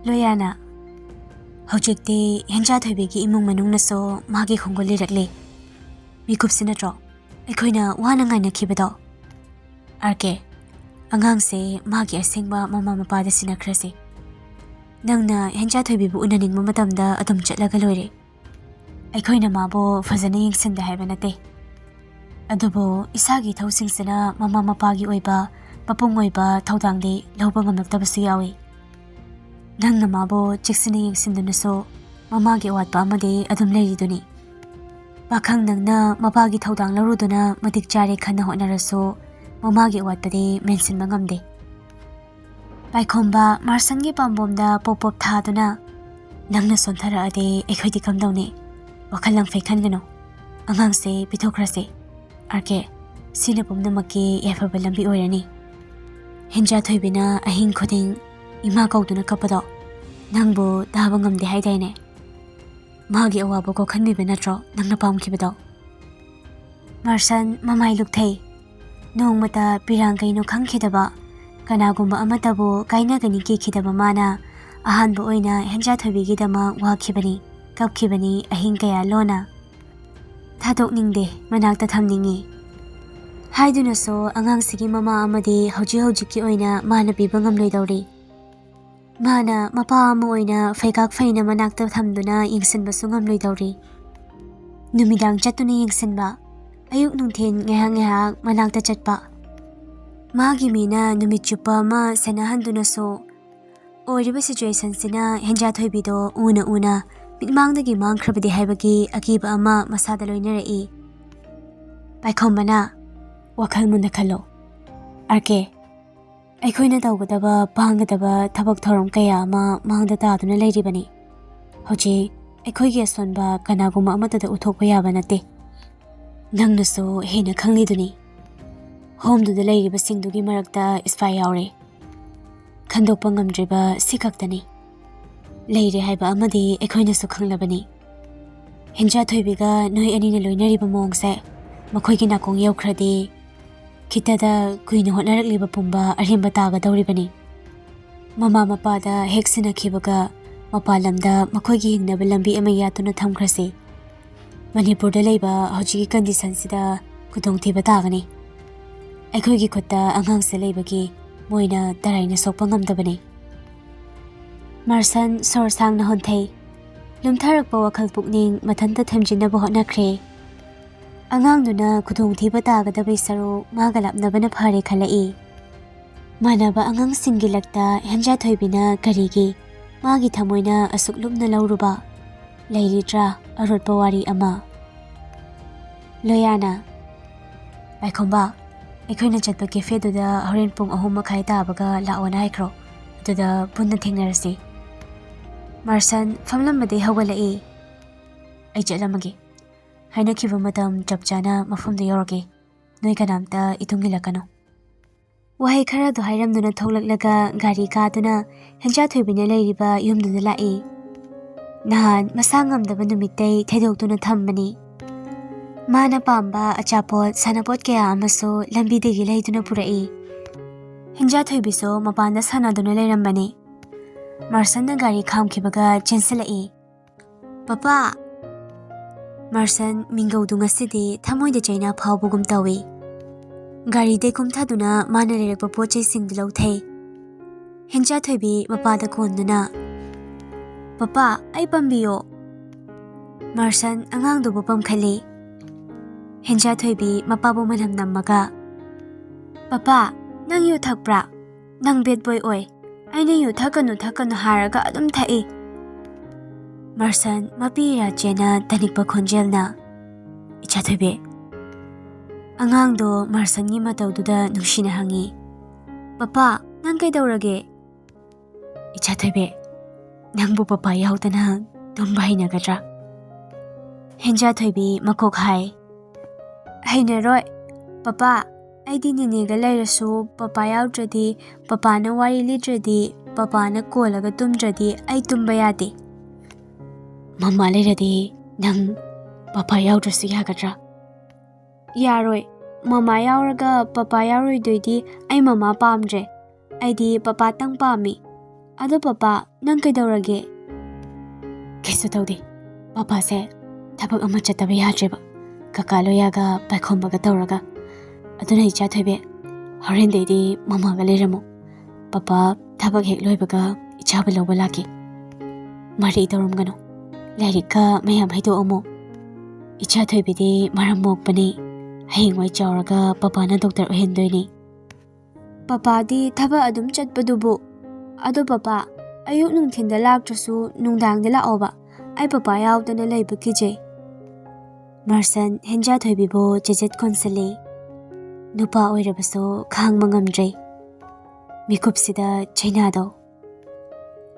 ꯂꯣꯌꯥꯅ, "ꯍꯧꯖꯤꯛꯇꯤ ꯍꯦꯟꯖꯥ ꯊꯣꯏꯕꯤꯒꯤ ꯏꯃꯨꯡ ꯃꯅꯨꯡꯅꯁꯨ ꯃꯥꯒꯤ ꯈꯣꯡꯒꯨꯜ ꯂꯤꯔꯛꯂꯦ꯫ ꯃꯤꯀꯨꯞꯁꯤ ꯅꯠꯇ꯭ꯔꯣ ꯑꯩꯈꯣꯏꯅ ꯋꯥꯅ ꯉꯥꯏꯅꯈꯤꯕꯗꯣ? ꯑꯥꯔ ꯀꯦ, ꯑꯉꯥꯡꯁꯦ ꯃꯥꯒꯤ ꯑꯁꯦꯡꯕ ꯃꯃꯥ ꯃꯄꯥꯗ ꯁꯤꯟꯅꯈ꯭ꯔꯁꯤ꯫ ꯅꯪꯅ ꯍꯦꯟꯖꯥ ꯊꯣꯏꯕꯤꯕꯨ ꯎꯅꯅꯤꯡꯕ ꯃꯇꯝꯗ ꯑꯗꯨꯝ ꯆꯠꯂꯒ ꯂꯣꯏꯔꯦ꯫ ꯑꯩꯈꯣꯏꯅ ꯃꯥꯕꯨ ꯐꯖꯅ ꯌꯦꯡꯁꯤꯟꯗꯦ ꯍꯥꯏꯕ ꯅꯠꯇꯦ, ꯑꯗꯨꯕꯨ ꯏꯁꯥꯒꯤ ꯏꯊꯧꯁꯤꯡꯁꯤꯅ ꯃꯃꯥ ꯃꯄꯥꯒꯤ ꯑꯣꯏꯕ ꯃꯄꯨꯡ ꯑꯣꯏꯕ ꯊꯧꯗꯥꯡꯗꯤ ꯂꯧꯕ ꯉꯝꯂꯛꯇꯕꯁꯨ ꯌꯥꯎꯏ꯫ ꯅꯪꯅ ꯃꯥꯕꯨ ꯆꯦꯛꯁꯤꯟꯅ ꯌꯦꯡꯁꯤꯟꯗꯨꯅꯁꯨ ꯃꯃꯥꯒꯤ ꯑꯋꯥꯠꯄ ꯑꯃꯗꯤ ꯑꯗꯨꯝ ꯂꯩꯔꯤꯗꯨꯅꯤ꯫ ꯄꯥꯈꯪ ꯅꯪꯅ ꯃꯄꯥꯒꯤ ꯊꯧꯗꯥꯡ ꯂꯧꯔꯨꯗꯨꯅ ꯃꯇꯤꯛ ꯆꯥꯔꯦ ꯈꯟꯅ ꯍꯣꯠꯅꯔꯁꯨ ꯃꯃꯥꯒꯤ ꯑꯋꯥꯠꯄꯗꯤ ꯃꯦꯟꯁꯤꯟꯕ ꯉꯝꯗꯦ꯫ ꯄꯥꯏꯈꯣꯝꯕ ꯃꯥꯔꯁꯟꯒꯤ ꯄꯥꯝꯕꯣꯝꯗ ꯄꯣꯞ ꯄꯣꯞ ꯊꯥꯗꯨꯅ, "ꯅꯪꯅ ꯁꯣꯟꯊꯔꯛꯑꯗꯤ ꯑꯩꯈꯣꯏꯗꯤ ꯀꯝꯗꯧꯅꯤ? ꯋꯥꯈꯜ ꯂꯪꯐꯩ ꯈꯟꯒꯅꯨ꯫ ꯑꯉꯥꯡꯁꯦ ꯄꯤꯊꯣꯛꯈ꯭ꯔꯁꯤ꯫ ꯑꯥꯔ ꯀꯦ, ꯁꯤꯅ ꯄꯨꯝꯅꯃꯛꯀꯤ ꯌꯥꯏꯐꯕ ꯂꯝꯕꯤ ꯑꯣꯏꯔꯅꯤ꯫" ꯍꯦꯟꯖꯥ ꯊꯣꯏꯕꯤꯅ ꯑꯍꯤꯡ ꯈꯨꯗꯤꯡ ꯏꯃꯥ ꯀꯧꯗꯨꯅ ꯀꯞꯄꯗꯣ ꯅꯪꯕꯨ ꯇꯥꯕ ꯉꯝꯗꯦ ꯍꯥꯏꯗꯥꯏꯅꯦ? ꯃꯥꯒꯤ ꯑꯋꯥꯕ ꯀꯣꯛꯍꯟꯕꯤꯕ ꯅꯠꯇ꯭ꯔꯣ ꯅꯪꯅ ꯄꯥꯝꯈꯤꯕꯗꯣ? ꯃꯥꯔꯁꯟ ꯃꯃꯥꯏ ꯂꯨꯛꯊꯩ꯫ ꯅꯣꯡꯃꯇ ꯄꯤꯔꯥꯡ ꯀꯩꯅꯣ ꯈꯪꯈꯤꯗꯕ, ꯀꯅꯥꯒꯨꯝꯕ ꯑꯃꯠꯇꯕꯨ ꯀꯥꯏꯅꯒꯅꯤ ꯀꯤꯈꯤꯗꯕ ꯃꯥꯅ ꯑꯍꯥꯟꯕ ꯑꯣꯏꯅ ꯍꯦꯟꯖꯥ ꯊꯣꯏꯕꯤꯒꯤꯗꯃꯛ ꯋꯥꯈꯤꯕꯅꯤ, ꯀꯞꯈꯤꯕꯅꯤ ꯑꯍꯤꯡ ꯀꯌꯥ ꯂꯣꯟꯅ꯫ "ꯊꯥꯗꯣꯛꯅꯤꯡꯗꯦ, ꯃꯅꯥꯛꯇ ꯊꯝꯅꯤꯡꯏ" ꯍꯥꯏꯗꯨꯅꯁꯨ ꯑꯉꯥꯡꯁꯤꯒꯤ ꯃꯃꯥ ꯑꯃꯗꯤ ꯍꯧꯖꯤꯛ ꯍꯧꯖꯤꯛꯀꯤ ꯑꯣꯏꯅ ꯃꯥꯅ ꯄꯤꯕ ꯉꯝꯂꯣꯏꯗꯧꯔꯤ꯫ ꯃꯥꯅ ꯃꯄꯥ ꯑꯃ ꯑꯣꯏꯅ ꯐꯩꯒꯥꯛ ꯐꯩꯅ ꯃꯅꯥꯛꯇ ꯊꯝꯗꯨꯅ ꯌꯦꯡꯁꯤꯟꯕꯁꯨ ꯉꯝꯂꯣꯏꯗꯧꯔꯤ꯫ ꯅꯨꯃꯤꯗꯥꯡ ꯆꯠꯇꯨꯅ ꯌꯦꯡꯁꯤꯟꯕ, ꯑꯌꯨꯛ ꯅꯨꯡꯊꯤꯜ ꯉꯥꯏꯍꯥꯛ ꯉꯥꯏꯍꯥꯛ ꯃꯅꯥꯛꯇ ꯆꯠꯄ꯫ ꯃꯥꯒꯤ ꯃꯤꯅ ꯅꯨꯃꯤꯠ ꯆꯨꯞꯄ ꯑꯃ ꯁꯦꯟꯅꯍꯟꯗꯨꯅꯁꯨ ꯑꯣꯏꯔꯤꯕ ꯁꯤꯆꯨꯋꯦꯁꯟꯁꯤꯅ ꯍꯦꯟꯖꯥ ꯊꯣꯏꯕꯤꯗꯣ ꯎꯅ ꯎꯅ ꯃꯤꯠꯃꯥꯡꯗꯒꯤ ꯃꯥꯡꯈ꯭ꯔꯕꯗꯤ ꯍꯥꯏꯕꯒꯤ ꯑꯀꯤꯕ ꯑꯃ ꯃꯁꯥꯗ ꯂꯣꯏꯅꯔꯛꯏ꯫ ꯄꯥꯏꯈꯣꯝꯕꯅ, "ꯋꯥꯈꯜ ꯃꯨꯟꯅ ꯈꯜꯂꯣ ꯑꯥꯔ ꯀꯦ꯫ ꯑꯩꯈꯣꯏꯅ ꯇꯧꯒꯗꯕ, ꯄꯥꯡꯒꯗꯕ ꯊꯕꯛ ꯊꯧꯔꯝ ꯀꯌꯥ ꯑꯃ ꯃꯥꯡꯗ ꯇꯥꯗꯨꯅ ꯂꯩꯔꯤꯕꯅꯤ꯫ ꯍꯧꯖꯤꯛ ꯑꯩꯈꯣꯏꯒꯤ ꯑꯁꯣꯟꯕ ꯀꯅꯥꯒꯨꯝꯕ ꯑꯃꯠꯇꯗ ꯎꯠꯊꯣꯛꯄ ꯌꯥꯕ ꯅꯠꯇꯦ꯫ ꯅꯪꯅꯁꯨ ꯍꯦꯟꯅ ꯈꯪꯂꯤꯗꯨꯅꯤ꯫ ꯍꯣꯝꯗꯨꯗ ꯂꯩꯔꯤꯕꯁꯤꯡꯗꯨꯒꯤ ꯃꯔꯛꯇ ꯏꯁꯄꯥꯏ ꯌꯥꯎꯔꯦ꯫ ꯈꯟꯗꯣꯛꯄ ꯉꯝꯗ꯭ꯔꯤꯕ ꯁꯤ ꯈꯛꯇꯅꯤ꯫ ꯂꯩꯔꯦ ꯍꯥꯏꯕ ꯑꯃꯗꯤ ꯑꯩꯈꯣꯏꯅꯁꯨ ꯈꯪꯂꯕꯅꯤ꯫ ꯍꯦꯟꯖꯥ ꯊꯣꯏꯕꯤꯒ ꯅꯣꯏ ꯑꯅꯤꯅ ꯂꯣꯏꯅꯔꯤꯕ ꯃꯑꯣꯡꯁꯦ ꯃꯈꯣꯏꯒꯤ ꯅꯥꯀꯣꯡ ꯌꯧꯈ꯭ꯔꯗꯤ ꯈꯤꯇꯗ ꯀꯨꯏꯅ ꯍꯣꯠꯅꯔꯛꯂꯤꯕ ꯄꯨꯝꯕ ꯑꯔꯦꯝꯕ ꯇꯥꯒꯗꯧꯔꯤꯕꯅꯤ꯫ ꯃꯃꯥ ꯃꯄꯥꯗ ꯍꯦꯛ ꯁꯤꯟꯅꯈꯤꯕꯒ ꯃꯄꯥꯟ ꯂꯝꯗ ꯃꯈꯣꯏꯒꯤ ꯍꯤꯡꯅꯕ ꯂꯝꯕꯤ ꯑꯃ ꯌꯥꯠꯇꯨꯅ ꯊꯝꯈ꯭ꯔꯁꯤ꯫ ꯃꯅꯤꯄꯨꯔꯗ ꯂꯩꯕ ꯍꯧꯖꯤꯛꯀꯤ ꯀꯟꯗꯤꯁꯟꯁꯤꯗ ꯈꯨꯗꯣꯡꯊꯤꯕ ꯇꯥꯒꯅꯤ꯫ ꯑꯩꯈꯣꯏꯒꯤ ꯈꯨꯠꯇ ꯑꯉꯥꯡꯁꯦ ꯂꯩꯕꯒꯤ ꯃꯣꯏꯅ ꯇꯔꯥꯏꯅ ꯁꯣꯛꯄ ꯉꯝꯗꯕꯅꯤ꯫" ꯃꯥꯔꯁꯟ ꯁꯣꯔ ꯁꯥꯡꯅ ꯍꯣꯟꯊꯩ꯫ ꯂꯨꯝꯊꯔꯛꯄ ꯋꯥꯈꯜ ꯄꯨꯛꯅꯤꯡ ꯃꯊꯟꯇ ꯊꯦꯝꯖꯤꯟꯅꯕ ꯍꯣꯠꯅꯈ꯭ꯔꯦ꯫ ꯑꯉꯥꯡꯗꯨꯅ ꯈꯨꯗꯣꯡꯊꯤꯕ ꯇꯥꯒꯗꯕꯩ ꯁꯔꯨꯛ ꯃꯥꯒ ꯂꯥꯞꯅꯕꯅ ꯐꯔꯦ ꯈꯜꯂꯛꯏ꯫ ꯃꯥꯟꯅꯕ ꯑꯉꯥꯡꯁꯤꯡꯒꯤ ꯂꯛꯇ ꯍꯦꯟꯖꯥꯊꯣꯏꯕꯤꯅ ꯀꯔꯤꯒꯤ ꯃꯥꯒꯤ ꯊꯃꯣꯏꯅ ꯑꯁꯨꯛ ꯂꯨꯝꯅ ꯂꯧꯔꯨꯕ? ꯂꯩꯔꯤꯗ꯭ꯔꯥ ꯑꯔꯣꯠꯄ ꯋꯥꯔꯤ ꯑꯃ? ꯂꯣꯌꯥꯅ, "ꯄꯥꯏꯈꯣꯝꯕ, ꯑꯩꯈꯣꯏꯅ ꯆꯠꯄ ꯀꯦꯐꯦꯗꯨꯗ ꯍꯣꯔꯦꯟ ꯄꯨꯡ ꯑꯍꯨꯝ ꯃꯈꯥꯏ ꯇꯥꯕꯒ ꯂꯥꯛꯑꯣꯅ ꯍꯥꯏꯈ꯭ꯔꯣ, ꯑꯗꯨꯗ ꯄꯨꯟꯅ ꯊꯦꯡꯅꯔꯁꯤ꯫" ꯃꯥꯔꯁꯟ ꯐꯝꯂꯝꯕꯗꯩ ꯍꯧꯒꯠꯂꯛꯏ꯫ "ꯑꯩ ꯆꯠꯂꯝꯃꯒꯦ꯫ ꯍꯥꯏꯅꯈꯤꯕ ꯃꯇꯝ ꯆꯞ ꯆꯥꯅ ꯃꯐꯝꯗ ꯌꯧꯔꯛꯀꯦ꯫ ꯅꯣꯏ ꯀꯅꯥꯝꯇ ꯏꯇꯨꯡ ꯏꯜꯂꯛꯀꯅꯨ꯫" ꯋꯥꯍꯩ ꯈꯔꯗꯨ ꯍꯥꯏꯔꯝꯗꯨꯅ ꯊꯣꯛꯂꯛꯂꯒ ꯒꯥꯔꯤ ꯀꯥꯗꯨꯅ ꯍꯦꯟꯖꯥꯊꯣꯏꯕꯤꯅ ꯂꯩꯔꯤꯕ ꯌꯨꯝꯗꯨꯗ ꯂꯥꯛꯏ꯫ ꯅꯍꯥꯟ ꯃꯁꯥ ꯉꯝꯗꯕ ꯅꯨꯃꯤꯠꯇꯩ ꯊꯩꯗꯣꯛꯇꯨꯅ ꯊꯝꯕꯅꯤ꯫ ꯃꯥꯅ ꯄꯥꯝꯕ ꯑꯆꯥꯄꯣꯠ, ꯁꯥꯟꯅꯄꯣꯠ ꯀꯌꯥ ꯑꯃꯁꯨ ꯂꯝꯕꯤꯗꯒꯤ ꯂꯩꯗꯨꯅ ꯄꯨꯔꯛꯏ꯫ ꯍꯦꯟꯖꯥꯊꯣꯏꯕꯤꯁꯨ ꯃꯄꯥꯟꯗ ꯁꯥꯟꯅꯗꯨꯅ ꯂꯩꯔꯝꯕꯅꯤ꯫ ꯃꯥꯔꯁꯟꯅ ꯒꯥꯔꯤ ꯈꯥꯝꯈꯤꯕꯒ ꯆꯦꯟꯁꯤꯜꯂꯛꯏ꯫ "ꯄꯄꯥ!" ꯃꯥꯔꯁꯟ ꯃꯤꯡꯒꯧꯗꯨ ꯉꯁꯤꯗꯤ ꯊꯃꯣꯏꯗ ꯆꯩꯅꯥ ꯐꯥꯎꯕꯒꯨꯝ ꯇꯧꯏ꯫ ꯒꯥꯔꯤꯗꯩ ꯀꯨꯝꯊꯗꯨꯅ ꯃꯥꯅ ꯂꯩꯔꯛꯄ ꯄꯣꯠ ꯆꯩꯁꯤꯡꯗꯨ ꯂꯧꯊꯩ꯫ ꯍꯦꯟꯖꯥꯊꯣꯏꯕꯤ ꯃꯄꯥꯗ ꯀꯣꯟꯗꯨꯅ, "ꯄꯄꯥ, ꯑꯩ ꯄꯝꯕꯤꯌꯣ꯫" ꯃꯥꯔꯁꯟ ꯑꯉꯥꯡꯗꯨꯕꯨ ꯄꯝꯈꯠꯂꯤ꯫ ꯍꯦꯟꯖꯥꯊꯣꯏꯕꯤ ꯃꯄꯥꯕꯨ ꯃꯅꯝ ꯅꯝꯃꯒ, "ꯄꯄꯥ, ꯅꯪ ꯌꯨ ꯊꯛꯄ꯭ꯔꯥ? ꯅꯪ ꯕꯦꯠ ꯕꯣꯏ ꯑꯣꯏ꯫ ꯑꯩꯅ ꯌꯨ ꯊꯛꯀꯅꯨ, ꯊꯛꯀꯅꯨ ꯍꯥꯏꯔꯒ ꯑꯗꯨꯝ ꯊꯛꯏ꯫" ꯃꯥꯔꯁꯟ ꯃꯄꯤ ꯏꯔꯥ ꯆꯦꯅ ꯇꯅꯤꯛꯄ ꯈꯣꯟꯖꯦꯜꯅ, "ꯏꯆꯥꯊꯣꯏꯕꯤ꯫" ꯑꯉꯥꯡꯗꯣ ꯃꯥꯔꯁꯟꯒꯤ ꯃꯇꯧꯗꯨꯗ ꯅꯨꯡꯁꯤꯅ ꯍꯪꯉꯤ, "ꯄꯄꯥ, ꯅꯪ ꯀꯩꯗꯧꯔꯒꯦ?" "ꯏꯆꯥꯊꯣꯏꯕꯤ, ꯅꯪꯕꯨ ꯄꯄꯥ ꯌꯥꯎꯗꯅ ꯇꯨꯝꯕ ꯍꯩꯅꯒꯗ꯭ꯔꯥ?" ꯍꯦꯟꯖꯥꯊꯣꯏꯕꯤ ꯃꯀꯣꯛ ꯍꯥꯏ, "ꯍꯩꯅꯔꯣꯏ꯫ ꯄꯄꯥ, ꯑꯩꯗꯤ ꯅꯦꯅꯦꯒ ꯂꯩꯔꯁꯨ ꯄꯄꯥ ꯌꯥꯎꯗ꯭ꯔꯗꯤ, ꯄꯄꯥꯅ ꯋꯥꯔꯤ ꯂꯤꯗ꯭ꯔꯗꯤ, ꯄꯄꯥꯅ ꯀꯣꯜꯂꯒ ꯇꯨꯝꯗ꯭ꯔꯗꯤ ꯑꯩ ꯇꯨꯝꯕ ꯌꯥꯗꯦ꯫" "ꯃꯃꯥ ꯂꯩꯔꯗꯤ ꯅꯪ ꯄꯄꯥ ꯌꯥꯎꯗ꯭ꯔꯁꯨ ꯌꯥꯒꯗ꯭ꯔꯥ?" "ꯌꯥꯔꯣꯏ꯫ ꯃꯃꯥ ꯌꯥꯎꯔꯒ ꯄꯄꯥ ꯌꯥꯎꯔꯣꯏꯗꯣꯏꯗꯤ ꯑꯩ ꯃꯃꯥ ꯄꯥꯝꯗ꯭ꯔꯦ꯫ ꯑꯩꯗꯤ ꯄꯄꯥꯇꯪ ꯄꯥꯝꯃꯤ꯫ ꯑꯗꯣ ꯄꯄꯥ, ꯅꯪ ꯀꯩꯗꯧꯔꯒꯦ?" "ꯀꯩꯁꯨ ꯇꯧꯗꯦ꯫ ꯄꯄꯥꯁꯦ ꯊꯕꯛ ꯑꯃ ꯆꯠꯇꯕ ꯌꯥꯗ꯭ꯔꯦꯕ꯫ ꯀꯀꯥ ꯂꯣꯌꯥꯒ ꯄꯥꯏꯈꯣꯝꯕꯒ ꯇꯧꯔꯒ꯫ ꯑꯗꯨꯅ ꯏꯆꯥ ꯊꯣꯏꯕꯤ, ꯍꯣꯔꯦꯟꯗꯩꯗꯤ ꯃꯃꯥꯒ ꯂꯩꯔꯝꯃꯣ꯫ ꯄꯄꯥ ꯊꯕꯛ ꯍꯦꯛ ꯂꯣꯏꯕꯒ ꯏꯆꯥꯕꯨ ꯂꯧꯕ ꯂꯥꯛꯀꯦ꯫ ꯃꯔꯩ ꯇꯧꯔꯝꯒꯅꯨ꯫ ꯂꯥꯏꯔꯤꯛꯀ ꯃꯌꯥꯝ ꯍꯩꯗꯣꯛꯑꯝꯃꯣ꯫ ꯏꯆꯥ ꯊꯣꯏꯕꯤꯗꯤ ꯃꯔꯝ ꯃꯣꯛꯄꯅꯤ꯫ ꯍꯌꯦꯡꯋꯥꯏ ꯆꯥꯎꯔꯒ ꯄꯄꯥꯅ ꯗꯣꯛꯇꯔ ꯑꯣꯏꯍꯟꯗꯣꯏꯅꯤ꯫" "ꯄꯄꯥꯗꯤ ꯊꯕꯛ ꯑꯗꯨꯝ ꯆꯠꯄꯗꯨꯕꯨ꯫ ꯑꯗꯣ ꯄꯄꯥ, ꯑꯌꯨꯛ ꯅꯨꯡꯊꯤꯟꯗ ꯂꯥꯛꯇ꯭ꯔꯁꯨ ꯅꯨꯡꯗꯥꯡꯗ ꯂꯥꯛꯑꯣꯕ꯫ ꯑꯩ ꯄꯄꯥ ꯌꯥꯎꯗꯅ ꯂꯩꯕ ꯀꯤꯖꯩ꯫" ꯃꯥꯔꯁꯟ ꯍꯦꯟꯖꯥ ꯊꯣꯏꯕꯤꯕꯨ ꯆꯤꯆꯤꯠ ꯀꯣꯟꯁꯤꯜꯂꯤ꯫ ꯅꯨꯄꯥ ꯑꯣꯏꯔꯕꯁꯨ ꯈꯥꯡꯕ ꯉꯝꯗ꯭ꯔꯦ꯫ ꯃꯤꯀꯨꯞꯁꯤꯗ ꯆꯩꯅꯥꯗꯣ꯫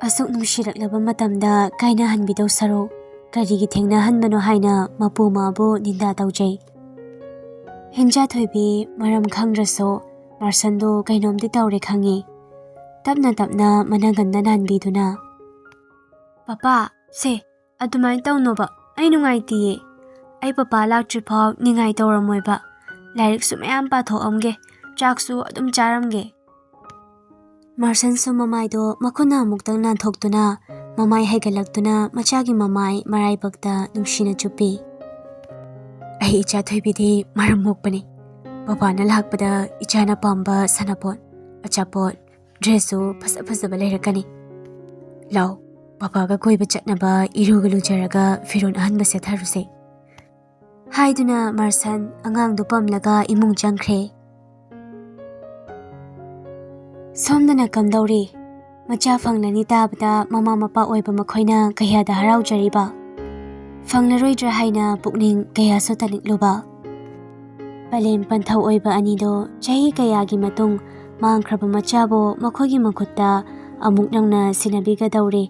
ꯑꯁꯨꯛ ꯅꯨꯡꯁꯤꯔꯛꯂꯕ ꯃꯇꯝꯗ ꯀꯥꯏꯅꯍꯟꯕꯤꯗꯧ ꯁꯔꯨꯛ ꯀꯔꯤꯒꯤ ꯊꯦꯡꯅꯍꯟꯕꯅꯣ ꯍꯥꯏꯅ ꯃꯄꯨ ꯃꯥꯕꯨ ꯅꯤꯟꯗꯥ ꯇꯧꯖꯩ꯫ ꯍꯦꯟꯖꯥ ꯊꯣꯏꯕꯤ ꯃꯔꯝ ꯈꯪꯗ꯭ꯔꯁꯨ ꯃꯥꯔꯁꯟꯗꯨ ꯀꯩꯅꯣꯝꯗꯤ ꯇꯧꯔꯦ ꯈꯪꯉꯤ꯫ ꯇꯞꯅ ꯇꯞꯅ ꯃꯅꯒꯟꯗ ꯅꯥꯟꯕꯤꯗꯨꯅ, "ꯄꯄꯥ, ꯁꯦ, ꯑꯗꯨꯃꯥꯏꯅ ꯇꯧꯅꯣꯕ, ꯑꯩ ꯅꯨꯡꯉꯥꯏꯇꯤꯌꯦ꯫ ꯑꯩ ꯄꯄꯥ ꯂꯥꯛꯇ꯭ꯔꯤꯐꯥꯎ ꯅꯤꯡꯉꯥꯏ ꯇꯧꯔꯝꯃꯣꯏꯕ꯫ ꯂꯥꯏꯔꯤꯛꯁꯨ ꯃꯌꯥꯝ ꯄꯥꯊꯣꯛꯑꯝꯒꯦ, ꯆꯥꯛꯁꯨ ꯑꯗꯨꯝ ꯆꯥꯔꯝꯒꯦ꯫" ꯃꯥꯔꯁꯟꯁꯨ ꯃꯃꯥꯏꯗꯣ ꯃꯈꯨꯠꯅ ꯑꯃꯨꯛꯇꯪ ꯅꯥꯟꯊꯣꯛꯇꯨꯅ ꯃꯃꯥꯏ ꯍꯥꯏꯒꯠꯂꯛꯇꯨꯅ ꯃꯆꯥꯒꯤ ꯃꯃꯥꯏ ꯃꯔꯥꯏꯕꯛꯇ ꯅꯨꯡꯁꯤꯅ ꯆꯨꯞꯄꯤ꯫ "ꯑꯩ ꯏꯆꯥ ꯊꯣꯏꯕꯤꯗꯤ ꯃꯔꯝ ꯃꯣꯛꯄꯅꯤ꯫ ꯄꯄꯥꯅ ꯂꯥꯛꯄꯗ ꯏꯆꯥꯅ ꯄꯥꯝꯕ ꯁꯥꯟꯅꯄꯣꯠ, ꯑꯆꯥꯄꯣꯠ, ꯗ꯭ꯔꯦꯁꯁꯨ ꯐꯖ ꯐꯖꯕ ꯂꯩꯔꯛꯀꯅꯤ꯫ ꯂꯥꯎ, ꯄꯄꯥꯒ ꯀꯣꯏꯕ ꯆꯠꯅꯕ ꯏꯔꯨꯒ ꯂꯨꯖꯔꯒ ꯐꯤꯔꯣꯜ ꯑꯍꯟꯕ ꯁꯦꯠꯊꯔꯨꯁꯦ꯫" ꯍꯥꯏꯗꯨꯅ ꯃꯥꯔꯁꯟ ꯑꯉꯥꯡꯗꯨ ꯄꯝꯂꯒ ꯏꯃꯨꯡ ꯆꯪꯈ꯭ꯔꯦ꯫ ꯁꯣꯝꯗꯅ ꯀꯝꯗꯧꯔꯤ? ꯃꯆꯥ ꯐꯪꯂꯅꯤ ꯇꯥꯕꯗ ꯃꯃꯥ ꯃꯄꯥ ꯑꯣꯏꯕ ꯃꯈꯣꯏꯅ ꯀꯌꯥꯗ ꯍꯔꯥꯎꯖꯔꯤꯕ? ꯐꯪꯂꯔꯣꯏꯗ꯭ꯔꯥ ꯍꯥꯏꯅ ꯄꯨꯛꯅꯤꯡ ꯀꯌꯥꯁꯨ ꯇꯅꯤꯛꯂꯨꯕ? ꯄꯂꯦꯝ ꯄꯟꯊꯧ ꯑꯣꯏꯕ ꯑꯅꯤꯗꯣ ꯆꯍꯤ ꯀꯌꯥꯒꯤ ꯃꯇꯨꯡ ꯃꯥꯡꯈ꯭ꯔꯕ ꯃꯆꯥꯕꯨ ꯃꯈꯣꯏꯒꯤ ꯃꯈꯨꯠꯇ ꯑꯃꯨꯛ ꯅꯧꯅ ꯁꯤꯟꯅꯕꯤꯒꯗꯧꯔꯦ꯫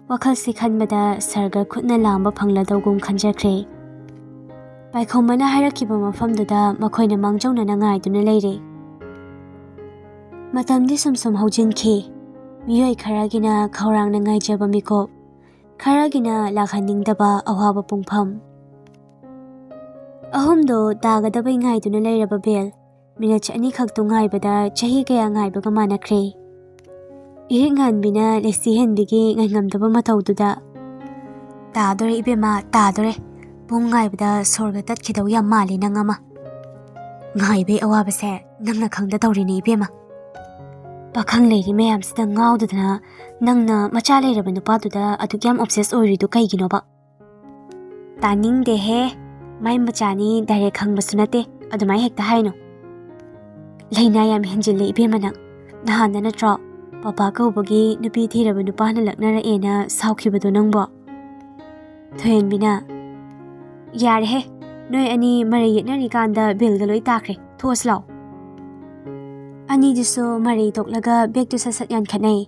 ꯋꯥꯈꯜꯁꯤ ꯈꯟꯕꯗ ꯁꯔꯒ ꯈꯨꯠꯅ ꯂꯥꯝꯕ ꯐꯪꯂꯗꯧꯒꯨꯝ ꯈꯟꯖꯈ꯭ꯔꯦ꯫ ꯄꯥꯏꯈꯣꯝꯕꯅ ꯍꯥꯏꯔꯛꯈꯤꯕ ꯃꯐꯝꯗꯨꯗ ꯃꯈꯣꯏꯅ ꯃꯥꯡꯖꯧꯅꯅ ꯉꯥꯏꯗꯨꯅ ꯂꯩꯔꯦ꯫ ꯃꯇꯝꯗꯤ ꯁꯨꯝ ꯁꯨꯝ ꯍꯧꯖꯤꯟꯈꯤ꯫ ꯃꯤꯑꯣꯏ ꯈꯔꯒꯤꯅ ꯈꯧꯔꯥꯡꯅ ꯉꯥꯏꯖꯕ ꯃꯤꯀꯨꯞ, ꯈꯔꯒꯤꯅ ꯂꯥꯛꯍꯟꯅꯤꯡꯗꯕ ꯑꯋꯥꯕ ꯄꯨꯡꯐꯝ꯫ ꯑꯍꯨꯝꯗꯣ ꯇꯥꯒꯗꯕꯩ ꯉꯥꯏꯗꯨꯅ ꯂꯩꯔꯕ ꯕꯦꯜ꯫ ꯃꯤꯅꯠ ꯑꯅꯤꯈꯛꯇꯨ ꯉꯥꯏꯕꯗ ꯆꯍꯤ ꯀꯌꯥ ꯉꯥꯏꯕꯒ ꯃꯥꯟꯅꯈ꯭ꯔꯦ꯫ ꯏꯍꯤꯛ ꯉꯥꯟꯕꯤꯅ ꯂꯩꯁꯤ ꯍꯦꯟꯕꯤꯒꯤ ꯉꯥꯏꯉꯝꯗꯕ ꯃꯇꯧꯗꯨꯗ, "ꯇꯥꯗꯣꯔꯦ ꯏꯕꯦꯝꯃ, ꯇꯥꯗꯣꯔꯦ꯫ ꯄꯨꯡ ꯉꯥꯏꯕꯗ ꯁꯣꯔꯒ ꯇꯠꯈꯤꯗꯧ ꯌꯥꯝ ꯃꯥꯜꯂꯤ ꯅꯪ ꯑꯃ꯫ ꯉꯥꯏꯕꯩ ꯑꯋꯥꯕꯁꯦ ꯅꯪꯅ ꯈꯪꯗ ꯇꯧꯔꯤꯅꯦ ꯏꯕꯦꯝꯃ꯫ ꯄꯥꯈꯪ ꯂꯩꯔꯤ ꯃꯌꯥꯝꯁꯤꯗ ꯉꯥꯎꯗꯗꯅ ꯅꯪꯅ ꯃꯆꯥ ꯂꯩꯔꯕ ꯅꯨꯄꯥꯗꯨꯗ ꯑꯗꯨꯛ ꯌꯥꯝ obsess ꯑꯣꯏꯔꯤꯗꯨ ꯀꯩꯒꯤꯅꯣꯕ?" "ꯇꯥꯅꯤꯡꯗꯦꯍꯦ, ꯃꯥꯏ ꯃꯆꯥꯅꯤ direct ꯈꯪꯕꯁꯨ ꯅꯠꯇꯦ, ꯑꯗꯨꯃꯥꯏ ꯍꯦꯛꯇ ꯍꯥꯏꯅꯨ꯫ ꯂꯥꯏꯅꯥ ꯌꯥꯝ ꯍꯦꯟꯖꯤꯜꯂꯦ ꯏꯕꯦꯝꯃ ꯅꯪ꯫ ꯅꯍꯥꯟꯗ ꯅꯠꯇ꯭ꯔꯣ ꯄꯄꯥ ꯀꯧꯕꯒꯤ ꯅꯨꯄꯤ ꯊꯤꯔꯕ ꯅꯨꯄꯥꯅ ꯂꯛꯅꯔꯛꯑꯦꯅ ꯁꯥꯎꯈꯤꯕꯗꯣ ꯅꯪꯕꯣ? ꯊꯣꯏꯍꯟꯕꯤꯅ, "ꯌꯥꯔꯦꯍꯦ, ꯅꯣꯏ ꯑꯅꯤ ꯃꯔꯩ ꯌꯦꯠꯅꯔꯤꯀꯥꯟꯗ ꯕꯦꯜꯒ ꯂꯣꯏ ꯇꯥꯈ꯭ꯔꯦ, ꯊꯣꯛꯑꯁꯤ ꯂꯥꯛꯑꯣ"꯫ ꯑꯅꯤꯗꯨꯁꯨ ꯃꯔꯩ ꯇꯣꯛꯂꯒ ꯕꯦꯒꯇꯨ ꯁꯠ ꯁꯠ ꯌꯥꯟꯈꯠꯅꯩ꯫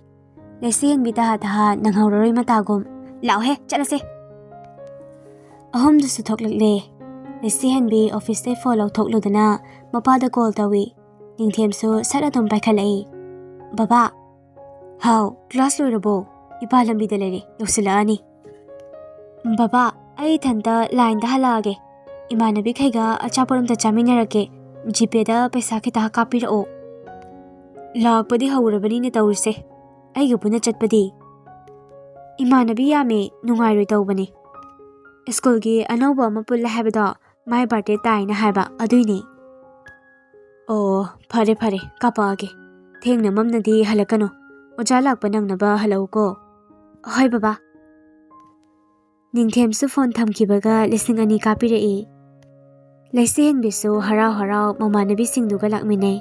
ꯂꯩꯁꯤꯍꯟꯕꯤ ꯇꯍꯥ ꯇꯍꯥ ꯅꯪꯍꯧꯔꯔꯣꯏ ꯃꯇꯥꯒꯨꯝ, "ꯂꯥꯛꯑꯣꯍꯦ, ꯆꯠꯂꯁꯦ"꯫ ꯑꯍꯨꯝꯗꯨꯁꯨ ꯊꯣꯛꯂꯛꯂꯦ꯫ ꯂꯩꯁꯤꯍꯟꯕꯤ ꯑꯣꯐꯤꯁꯇꯩ ꯐꯣꯟ ꯂꯧꯊꯣꯛꯂꯨꯗꯨꯅ ꯃꯄꯥꯗ ꯀꯣꯜ ꯇꯧꯏ꯫ ꯅꯤꯡꯊꯦꯝꯁꯨ ꯁꯠ ꯑꯗꯨꯝ ꯄꯥꯏꯈꯠꯂꯛꯏ꯫ "ꯕꯕꯥ"꯫ "ꯍꯥꯎ, ꯀ꯭ꯂꯥꯁ ꯂꯣꯏꯔꯕꯣ? ꯏꯄꯥ ꯂꯝꯕꯤꯗ ꯂꯩꯔꯦ, ꯌꯧꯁꯤꯜꯂꯛꯑꯅꯤ"꯫ "ꯕꯕꯥ, ꯑꯩ ꯏꯊꯟꯇ ꯂꯥꯏꯟꯗ ꯍꯜꯂꯛꯑꯒꯦ꯫ ꯏꯃꯥꯟꯅꯕꯤꯈꯩꯒ ꯑꯆꯥꯄꯣꯠ ꯑꯝꯇ ꯆꯥꯃꯤꯟꯅꯔꯛꯀꯦ꯫ ꯖꯤꯄꯦꯗ ꯄꯩꯁꯥ ꯈꯤꯇ ꯀꯥꯞꯄꯤꯔꯛꯑꯣ"꯫ "ꯂꯥꯛꯄꯗꯤ ꯍꯧꯔꯕꯅꯤꯅꯦ ꯇꯧꯔꯤꯁꯦ꯫ ꯑꯩꯒ ꯄꯨꯟꯅ ꯆꯠꯄꯗꯤ?" "ꯏꯃꯥꯟꯅꯕꯤ ꯌꯥꯝꯃꯦ, ꯅꯨꯡꯉꯥꯏꯔꯣꯏ ꯇꯧꯕꯅꯦ꯫ ꯁ꯭ꯀꯨꯜꯒꯤ ꯑꯅꯧꯕ ꯑꯃ ꯄꯨꯜꯂꯦ ꯍꯥꯏꯕꯗꯣ, ꯃꯥꯏ ꯕꯥꯔꯗꯦ ꯇꯥꯏꯅ ꯍꯥꯏꯕ ꯑꯗꯨꯏꯅꯦ"꯫ "ꯑꯣ, ꯐꯔꯦ ꯐꯔꯦ, ꯀꯥꯄꯛꯑꯒꯦ꯫ ꯊꯦꯡꯅ ꯃꯝꯅꯗꯤ ꯍꯜꯂꯛꯀꯅꯨ꯫ ꯑꯣꯖꯥ ꯂꯥꯛꯄ ꯅꯪꯅꯕ ꯍꯜꯂꯛꯎꯀꯣ"꯫ "ꯍꯣꯏ ꯕꯕꯥ"꯫ ꯅꯤꯡꯊꯦꯝꯁꯨ ꯐꯣꯟ ꯊꯝꯈꯤꯕꯒ ꯂꯤꯁꯤꯡ ꯑꯅꯤ ꯀꯥꯞꯄꯤꯔꯛꯏ꯫ ꯂꯩꯁꯤꯍꯟꯕꯤꯁꯨ ꯍꯔꯥꯎ ꯍꯔꯥꯎ ꯃꯃꯥꯟꯅꯕꯤꯁꯤꯡꯗꯨꯒ ꯂꯥꯛꯃꯤꯟꯅꯩ꯫